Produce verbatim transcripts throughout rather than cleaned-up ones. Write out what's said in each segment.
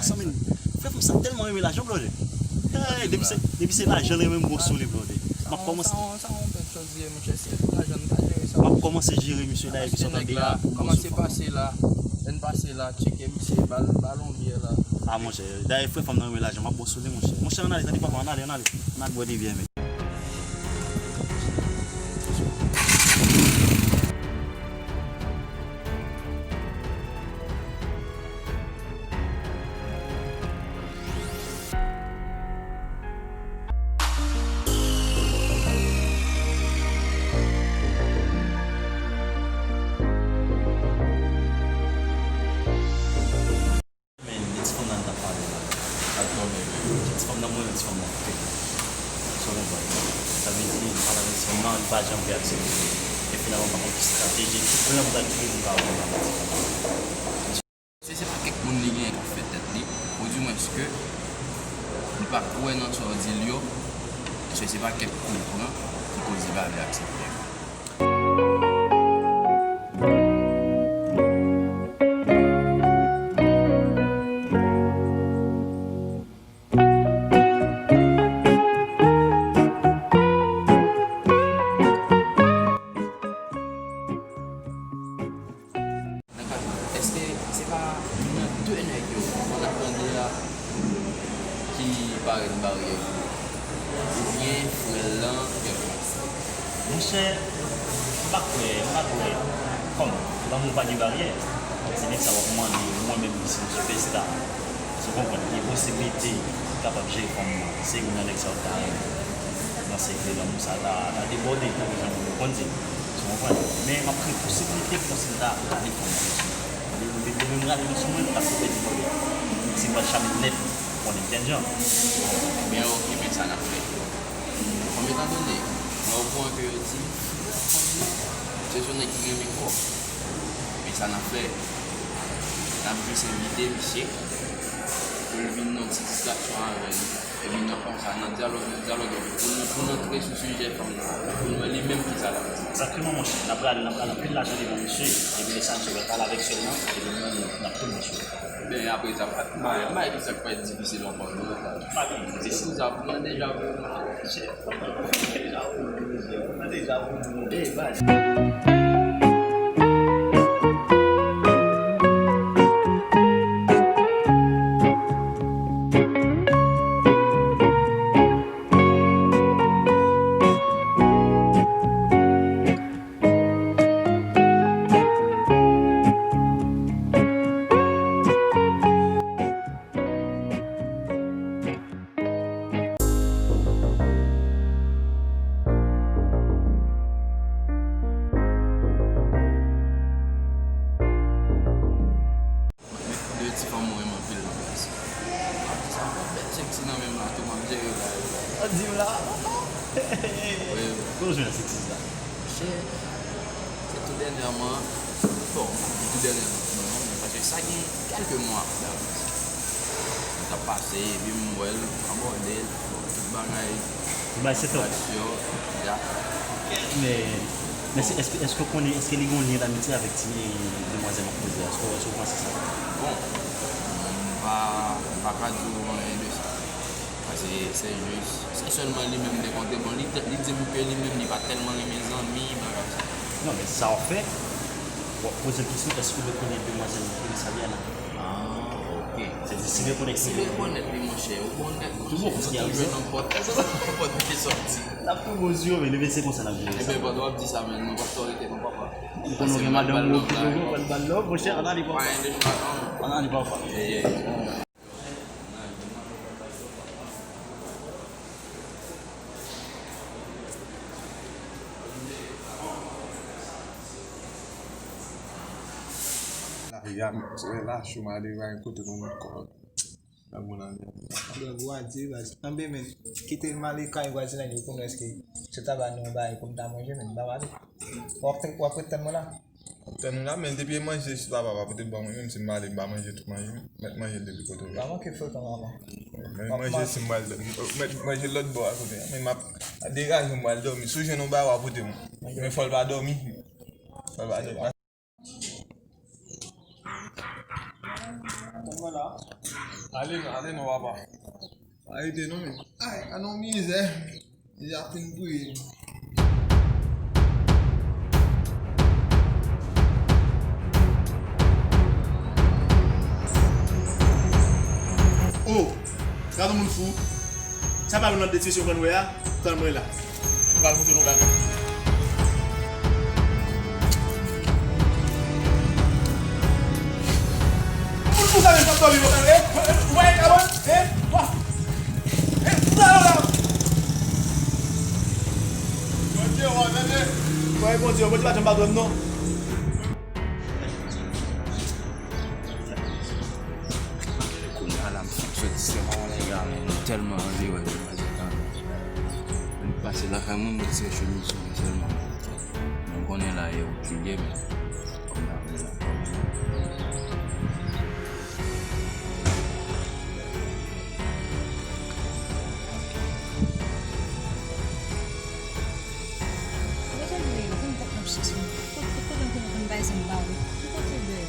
San mil. Frè fanm sa tèlman renmen lajan, blòdè. Hey, depi se, depi se lajan, li renmen bon sou li, blòdè. M ap kòmanse. Sa yon, sa yon bèl chòz li ye, monchè. Si se pou lajan, n ta jere sa. M ap kòmanse jere misye la, epi sa w tande a, pou kòmanse pase la. Lè n pase la, tcheke misye, ba l, ba l yon byè la. Ah, monchè, dayè frè fanm nan renmen lajan, m ap bon sou li, monchè. Monchè, ann ale, tande papa, ann ale, ann ale. Ann al bwè de byè, men. Men, de ti fanm nan n t ap pale la. L ap dòmi, men. Ti fanm nan mwen, ti fanm nan kote. Sa w konprann? Sa vle di, m pale avèk ti fanm nan, li pa janm vle aksepte. E finalman, m pa konn ki estrateji, ki plan m pral kreye pou m ka reponn avèk ti fanm nan. Se, se pa kèk moun li genyen k ap fè tèt li, oudimwens ke li pa kwè nan sa w di l yo, èske se pa kèk kou l pran ki koz li pa vle aksepte? Nan ka sa, èske se pa youn nan de nèg yo mwen ap tande a ki parèt baryè pou ou? Oubyen frè l lan kèlkonk? Monchè, m pa kwè, m pa kwè. Kòm lanmou pa gen baryè, se nèg sa w ap mande, mwen menm ki se yon sipèsta. Èske w konprann? Gen posiblite li kapab jere fanm nan. Se youn nan nèg sa yo ta renmen nan sèk de lanmou sa ta, ta debòde, tankou jan moun yo konn di. Èske w konprann? Men m ap kreye posiblite pou si l ta rale fanm nan sou mwen. Li, li, li menm rale l sou mwen, li t ap tou pèdi fanm nan. Si m pral chame nèt, w konnen m tèt jan. Ebyen, oke, men sa n ap fè. Kòm etandone, mwen okouran ke yo di, fanm nan, se yon nèg ki renmen kò. Men sa n ap fè, n ap jis envite misye pou l vin nan yon ti distraksyon avè n. Epi nan konsa, nan dyalòg, nan dyalòg, epi pou n, pou n antre sou sijè fanm nan, pou n wè li menm kisa l ap di. Egzakteman, monchè. N ap rale, n ap rale anpil lajan devan misye, epi lè sa misye pral pale avèk sè l lan, epi nou, nou, n ap tou manje. Men apre sa, pa, pa, pa, kisa k pral difisil ankò, non? Pa gen difisil. Se pou sa, pou mwen deja, pou mwen, chè. De ti fanm mwen renmen anpil nan plas. M ap di sa, m ap bèl seksi nan men m la tou, m ap jere bagay yo. Ou di m la? Wi. Kote w jwenn seksi sa? Monchè, se tou dènyèman, bon, m ap di tou dènyèman, non, men paske sa gen kèlke mwa, m t ap pase, epi m wè l, m abòde l, bon, tout bagay, tout bagay se top. Yo, ya. Men, men se, èske, èske w konnen, èske li gen yon lyen damitye avèk ti demwazèl m ap koze a? Èske, èske w panse sa? Bon, m pa, m pa ka di w anyen de sa. Paske se jis, se sèlman li menm de konte, bon, li, li di m ke li menm li pa tèlman renmen zanmi, bagay sa. Non, men sa w ap fè, w ap poze l kesyon, èske w konnen demwazèl Melissa Liana? Ah, ok. Se di, si rekonèt li, si rekonèt li, monchè, ou bon nèt, monchè. Tou bon, paske ap jwenn yon pòt, èske se yon pòt ki sòti? L ap tou bon sou yo, men leve se konsa n ap jere sa. Ebyen, pandan w ap di sa, men nou pa t fè rete non, papa. Ou konnen w gen madanm ou okipe w, ou pral ba l love, monchè, ann ale, papa. Ann ale, papa. Yeah, yeah. Lari a, se la cho m ale, pa gen kote pou m kò. Nan moun an. Dòk, w a di, baz. Anben, men, kite m ale kay vwazinay yo pou m wè èske se ta ba nou yon bagay pou m ta manje, men m pa pale. W ap, w ap ret tann mwen la? Tann ou la, men depi e manje si papa pa pote ban mwen, menm si m ale, m pa manje tout manje, m mèt manje l depi kote w ye. Pa manke frekant, papa. Men manje si m pral, m mèt manje lòt bò a kote a, men m ap degaje m pral dòmi. Si w jwenn yon bagay, w a pote mwen. Men fò l pa dòmi. Fò l pa dòmi. Ale non, ale non, papa. Arete non, men. Ay, a non mizè. Mizè ap fin touye m. Oh! Gade yon moun fou. Sa pa yon lòt desizyon fò n wè a? Tann mwen la. M pral montre nou bagay. Moun pou sa menm k ap dòmi, eh, eh, ou pa gen kabòn? Eh, wa. Eh, ou ta la. Bondye, wa, tande. Wa, Bondye, Bondye pa janm padone m non. Kounye a la, m sot sèlman yon nèg la, men m tèlman anvi wè demoiselle lan. M pase lakay mwen, m retire chemiz sou mwen sèlman. Men m konnen la e ou ki gen, men kòm la vle la, kòm. Kote l ye? Kote l t ap chèche? Kote, kote l te konn bay zam ba ou? Ki kote l ye?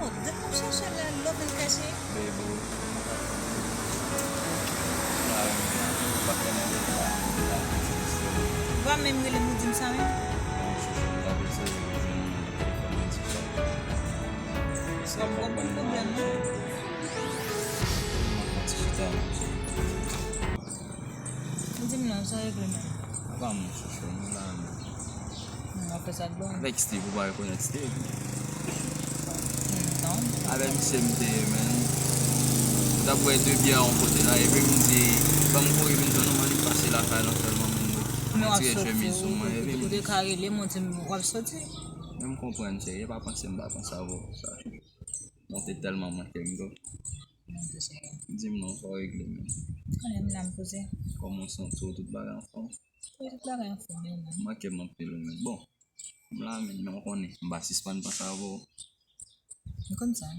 Oh, dat m ap chèche l la, lè w vin kache. Baby, m pa renmen, m pa renmen lè w pa la. Ou pa menm rele m, ou di m sa menm? Non, chouchou, m t ap eseye jwenn ou nan telefòn, men se sa. Se w ap konprann pwoblèm nan. Ou di m non, sa regle menm. Apa mwen chouchou, nou la menm. Mwen ap fè sa dlo. Avèk Steve, ou pa rekonèt Steve? Non. Avèk misye m te ye, men. M t ap bwè de byè yon kote la, epi m di, ban m kouri vin jwenn ou, m annik pase lakay lan sèlman, men m retire chemiz sou mwen, epi m di. Ou te ka rele m, ou di m w ap soti. Men m konprann, cheri, e pa panse m pa panse avè w, sa. Mwen te tèlman manke m tou. Di m non, sa w regle menm. Konnen m la m poze. Kòman w santi w, tout bagay anfòm? Wi, tout bagay anfòm, wi, menm. Manke m anpil, wi, menm. Bon, m la menm, men w konnen, m pa sispann panse avè w. M konn sa.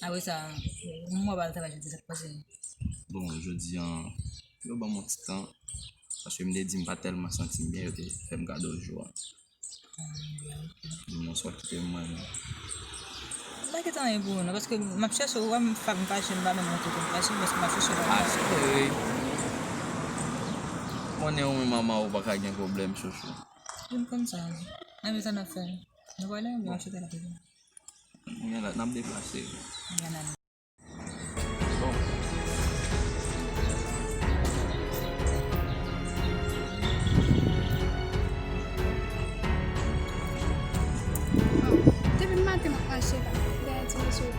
Apre sa, m wè w pa al travay jodi, sa k pase? Bon, jodi a, yo ban m yon ti tan, paske m te di m pa tèlman santi m byen, yo te fè m kado jou a. Di m non, sa w kite m mwen menm. M pa kite anyen pou ou non, paske m ap chèche ou, wè m fa-, m fache, m pa menm montre ke m fache, paske m ap chèche ou. Ah, se vre. Konnen ou menm manman ou pa ka gen pwoblèm, chouchou. Wi, m konn sa, wi. Anben sa n ap fè. Nou prale, oubyen m ap chita la toujou? Bon. N ap deplase. Anben n ale. Bon. Depi maten m ap mache la, dèyè ti mesye yo.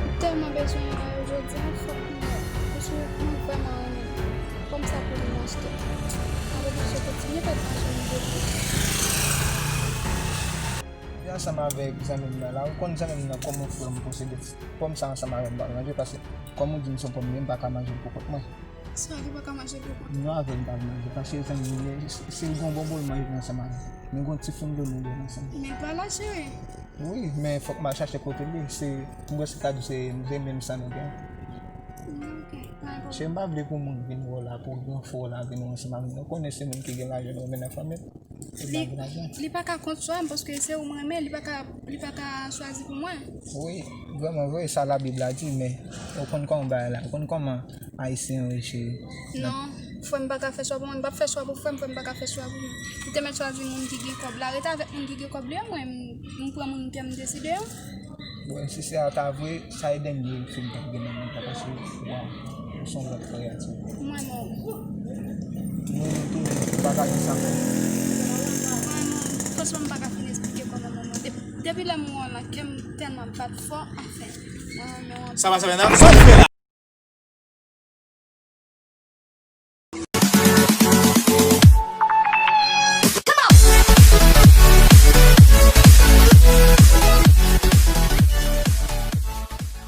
M tèlman bezwen yo la, jodi a fòk m wè, paske mwen vrèman renmen l. Kòm sa pou li m achte. Mwen oblije kontinye fè demanch pou m jwenn li. Li ansanm avèk zanmi m nan la, ou konn zanmi m nan kòman frè m posede. Pòm sa ansanm avè m pa manje, paske kòm ou di m se yon pòm li ye, m pa ka manje l pou kont mwen. Sa ki pa ka manje pou kont ou? Non, avè l m pa manje, paske zanmi m li ye, si, si l gen yon bonbon l manje l ansanm avè m. Men gen yon ti foun dlo nou bwè ansanm. Men l pa la, cheri. Wi, men fòk m al chache kote l ye. Se, m prèske ka di se, se menm san nou gen. Ok, pa gen pwoblèm. Cheri, m pa vle pou moun vin wè w la, pou gran frè w la vin wè w ansanm avè m. Ou konnen se moun ki gen lajan nou renmen nan fanmi l. Li, li pa ka kont swa m, paske se ou m renmen, li pa ka, li pa ka chwazi pou mwen. Wi, vrèman vre, sa Labib la di, men ou konn kòman bagay la, ou konn kòman Ayisyen yo ye, cheri. Non, frè m pa ka fè chwa pou mwen, m p ap fè chwa pou frè m, frè m pa ka fè chwa pou mwen. Li te mèt chwazi moun ki gen kòb la, rete avèk moun ki gen kòb li yo, mwen, m, m pran moun ke m deside an. Bon, si se a ta vre, sa Eden ye, fin t ap gen nan mond la, paske, waw, ou se yon lòt kreyati. Mwen menm. Nou, nou tounen, nou pa ka gen sa fè. Mwen menm, franchman, m pa ka fin esplike kòman mwen, mwen. Depi, depi lè m wè w la, kè m tèlman bat fò, anfen. Mwen, mwen, mwen. Sa va, sa va, sa va, sa va.